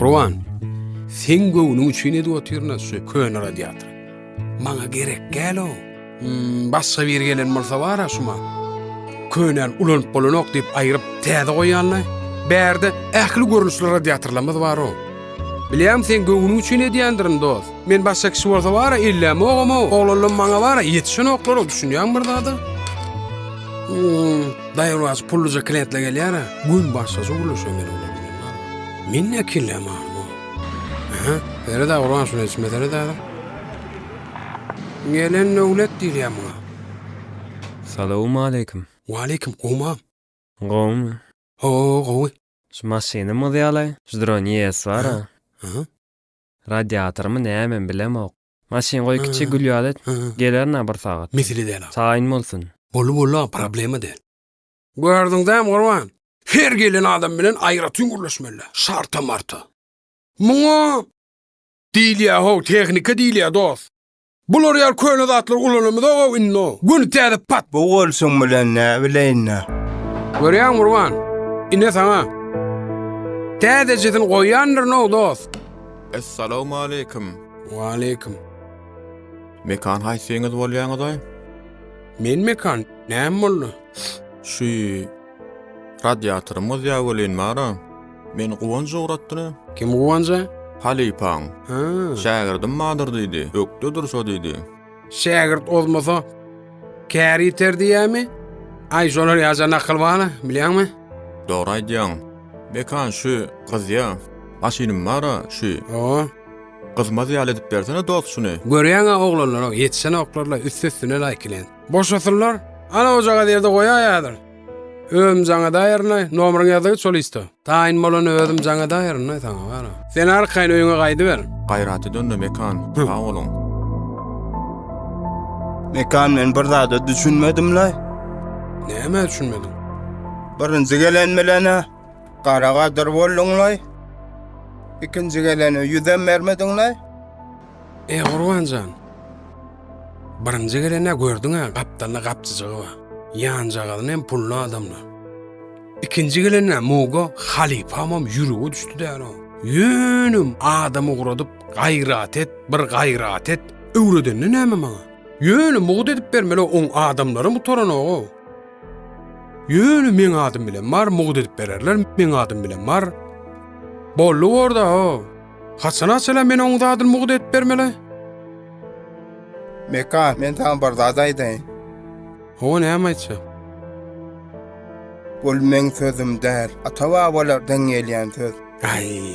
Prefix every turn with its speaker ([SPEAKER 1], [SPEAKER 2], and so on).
[SPEAKER 1] Gurban, seň göwnüň üçin edip otyryn-a şu köne radiatory. Maňa gerek däl-ow. Hmm, başga biri gelen bolsa bar-a şuma. Könäni ulanyp bolanok diýip aýryp, täze goýýanlaý. Bärde ähli görnüşli radiatorlarymyz bar-ow. Bilýäňmi, seň göwnüň üçin edýändirin, dost. Men başga kişi bolsa bar-a, ellämogam-ow. Oglanlam maňa bar-a, ýetişenoklar-ow, düşünýäňmi bir zada? Hmm, daýawlaç pulluja klientler gelýär-ä. Gün başgaça gürleşýän men olar bilen. Men ne kelläm alma. Aha, seret-ä Gurban şuny içime seret-ä. Gelen döwlet diýilýär muňa.
[SPEAKER 2] Salowmaleýkim.
[SPEAKER 1] Waleýkim, gowmam?
[SPEAKER 2] Gowmy?
[SPEAKER 1] Hawa, gowy.
[SPEAKER 2] Şu maşynym gyzýalaý, şu duran YS bar-a.
[SPEAKER 1] Aha.
[SPEAKER 2] Radiatormy nämemi bilemok. Maşyn goý kiçi gül ýaly et. Gelerin-ä bir sagat.
[SPEAKER 1] Mesele däl-a.
[SPEAKER 2] Taýyn bolsun.
[SPEAKER 1] Boldy boldy-a, problema däl. Gördüň dämi Gurban? Her gelen adam bilen aýratyn gürleşmeli. Şarta-marta. Muňa diýilýär how, tehnika diýilýär dost. Bular ýaly köne zatlary ulanamyzok-ow indi-ow. Göni täze pat.
[SPEAKER 3] Bu bolşuň bilen näbileýin-dä.
[SPEAKER 1] Görýäňmi Gurban? Ine saňa. Täzejesini goýýandyryn-ow dost.
[SPEAKER 4] Essalawmaleýkim.
[SPEAKER 1] Waleýkim.
[SPEAKER 4] Mekan haýsyňyz bolýaňyzaý?
[SPEAKER 1] Men Mekan. Näme boldy?
[SPEAKER 4] Şu radiatorym gyzýar welin bar-a. Meni Guwanç ugratdy-la.
[SPEAKER 1] Kim Guwanç-a?
[SPEAKER 4] Halypaň.
[SPEAKER 1] Hä.
[SPEAKER 4] Şägirdim bardyr diýdi. Ökdedir şo diýdi.
[SPEAKER 1] Şägirt ozmasa, kär ýiter diýýämi? Aý, şolar ýaja nakyl bar-a, bilýäňmi?
[SPEAKER 4] Dogry aýdýaň. Mekan şu gyzýa. Maşynym bar-a, şu.
[SPEAKER 1] Hawa.
[SPEAKER 4] Gyzmaz ýaly edip bersene dost şuny.
[SPEAKER 1] Görýäň-ä oglanlar-ow, ýetişenoklar-la, üsti-üstüne laýk ilen. Boşasynlar. Ana ojagaz ýerde goýaý häzir. Özüm jaň edäýerin-aý, nomeryňy ýazda git şol liste. Taýyn bolanda özüm jaň edäýerin-aý saňa bar. Sen arkaýyn öýüňe gaýdyber.
[SPEAKER 4] Gaýrat edende Mekan, sag boluň.
[SPEAKER 3] Mekan men bir zada düşünmedim-laý.
[SPEAKER 1] Nämä düşünmediň?
[SPEAKER 3] Birinji gelen bilen-ä gara gadyr bolduň-laý. Ikinji gelene ýüzem bermediň-laý.
[SPEAKER 1] E, Gurban jan. Birinji gelende gördüň-ä, gapdalynda gapjyjygy bar. Ýanjagazyny hem pully adamlar. Ikinji gelende Muga halypamam ýüregi düşdi däl-o. Ýönem adam ugradyp, gaýrat et, bir gaýrat et, öwredende näme maňa? Ýöne mugt edip bermeli oň adamlary gutaranok-ow. Ýöne meň adym bilen bar, mugt edip bererler, meň adym bilen bar. Boldy borda-ow. Haçana çenli men oň zadyny mugt edip bermeli?
[SPEAKER 3] Mekan, men saňa bir zat aýdaýyn.
[SPEAKER 1] Hawa, näme aýtjak?
[SPEAKER 3] Bul meň sözüm däl, ata-babalardan gelýän söz.
[SPEAKER 1] Aý.